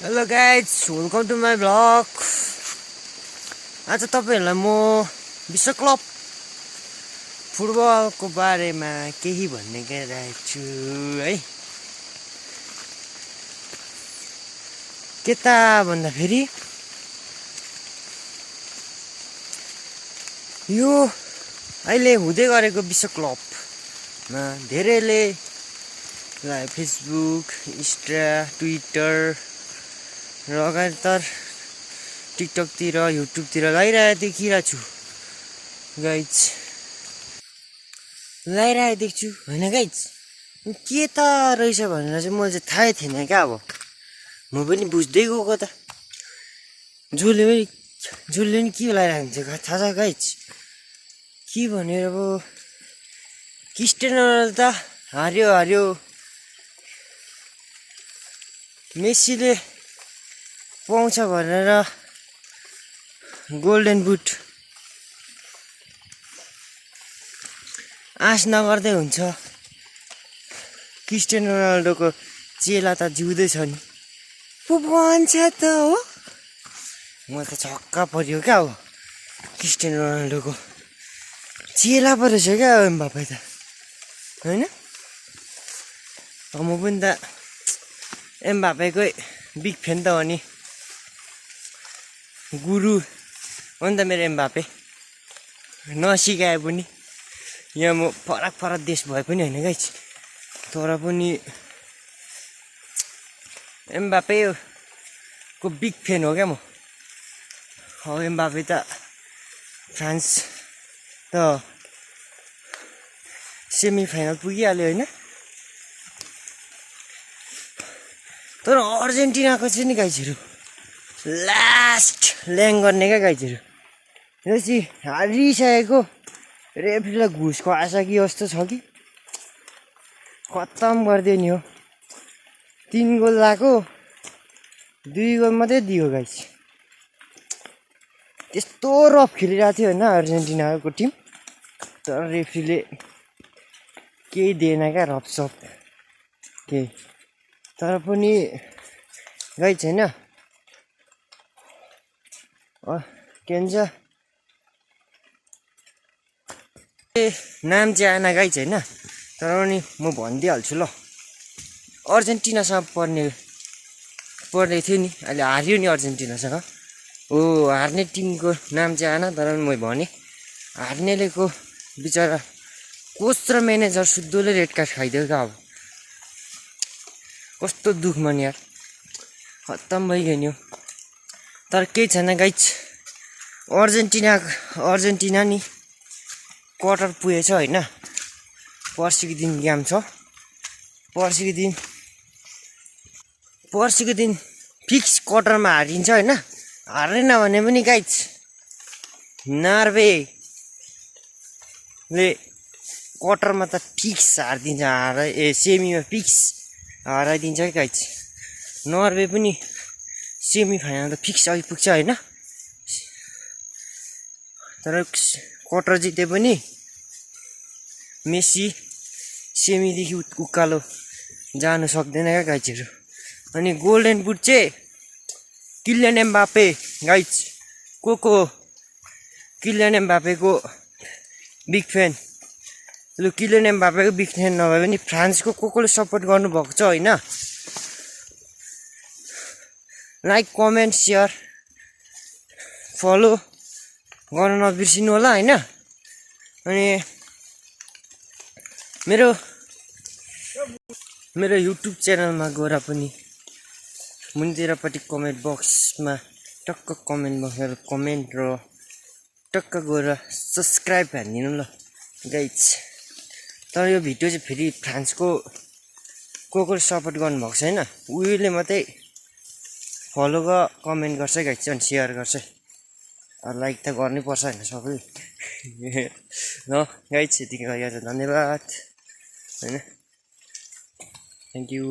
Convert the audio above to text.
Hello guys, welcome to my vlog. आज तपाईहरुलाई म विश्व क्लब फुटबलको बारेमा केही भन्ने गइरहेको छु है। के त भन्दा फेरि यो अहिले हुँदै गरेको विश्व क्लबमा धेरैले फेसबुक, इन्स्टा, ट्विटर र लगातार टिकटक तिर युट्युब तिर लाइरहेको देखिरहेको छु गाइज, लाइरहेको देख्छु हैन गाइज। के त रहेछ भनेर चाहिँ मैले चाहिँ थाहै थिएन क्या। अब म पनि बुझ्दै गएको त जसले पनि के लाइरहेको हुन्छ थाहा छ गाइज। के भनेर अब क्रिस्टियानो रोनाल्डो त हार्यो मेसीले पाउँछ भनेर गोल्डन बुट आश नगर्दै हुन्छ। क्रिस्टियानो रोनाल्डोको चेला त जिउँदै छ नि, पो भन्छ त हो। म त छक्का पर्यो क्या। अब क्रिस्टियानो रोनाल्डोको चेला पो रहेछ क्या एम्बापे त, होइन? म पनि त एम्बापेकै बिग फ्यान त हो नि, गुरु हो नि त मेरो एम्बापे। नसिकाए पनि यहाँ म फरक देश भए पनि होइन गाइज, तर पनि एम्बापेको बिग फ्यान हो क्या म। अब एम्बापे त फ्रान्स त सेमी फाइनल पुगिहाल्यो होइन, तर अर्जेन्टिनाको चाहिँ नि गाइजहरू लास्ट ल्याङ गर्ने क्या गाइजहरू। यो चाहिँ हारिसकेको रेफ्रीलाई घुसको आशा कि जस्तो छ कि खत्तम गरिदियो नि हो। 3 गोल लाएको 2 गोल मात्रै दियो गाइज। त्यस्तो रफ खेलिरहेको थियो होइन अर्जेन्टिनाको टिम, तर रेफ्रीले केही दिएन क्या, रफसप केही। तर पनि गाइज होइन के भन्छ नाम चाहिँ आएन गाइज होइन, तर पनि म भनिदिइहाल्छु ल। अर्जेन्टिनासँग पर्ने थियो नि, अहिले हार्यो नि अर्जेन्टिनासँग। हो, हार्ने टिमको नाम चाहिँ आएन, तर पनि मैले भने हार्नेलेको बिचरा कोच र म्यानेजर सुद्धोले रेड कार्ड खाइदियो क्या। अब कस्तो दुःखमा नि यार, खत्तम भइगयो नि हो। तर केही छैन गाइज, अर्जेन्टिना नि क्वार्टर पुगेछ होइन। पर्सिको दिन गेम छ, पर्सिको दिन फिक्स क्वार्टरमा हारिन्छ होइन। हारेन भने पनि गाइज नर्वेले क्वार्टरमा त फिक्स हारिदिन्छ, सेमीमा फिक्स हराइदिन्छ क्या गाइज। नर्वे पनि सेमी फाइनल त फिक्स आइपुग्छ होइन, तर क्वार्टर जिते पनि मेसी सेमीदेखि उकालो जानु सक्दैन क्या गाइजहरू। अनि गोल्डन बुट चाहिँ किलियन एम्बापे गाइज। को किलियन एम्बापेको बिग फ्यान, लु किलियन एम्बापेको बिग फ्यान नभए पनि फ्रान्सको कोले सपोर्ट गर्नुभएको छ होइन। लाइक कमेन्ट सेयर फलो गर्न नबिर्सिनु होला होइन। अनि मेरो युट्युब च्यानलमा गएर पनि मुनितिरपट्टि कमेन्ट बक्समा टक्क कमेन्ट बक्समा कमेन्ट र टक्क गएर सब्सक्राइब हानिदिनु ल गाइज। तर यो भिडियो चाहिँ फेरि फ्रान्सको को सपोर्ट गर्नुभएको छैन उहिले मात्रै फलो ग कमेन्ट गर्छ गाइज, अनि सेयर गर्छ। लाइक त गर्नै पर्छ होइन सबैले ल गाइज। यतिकै धन्यवाद होइन, थ्याङ्क यू।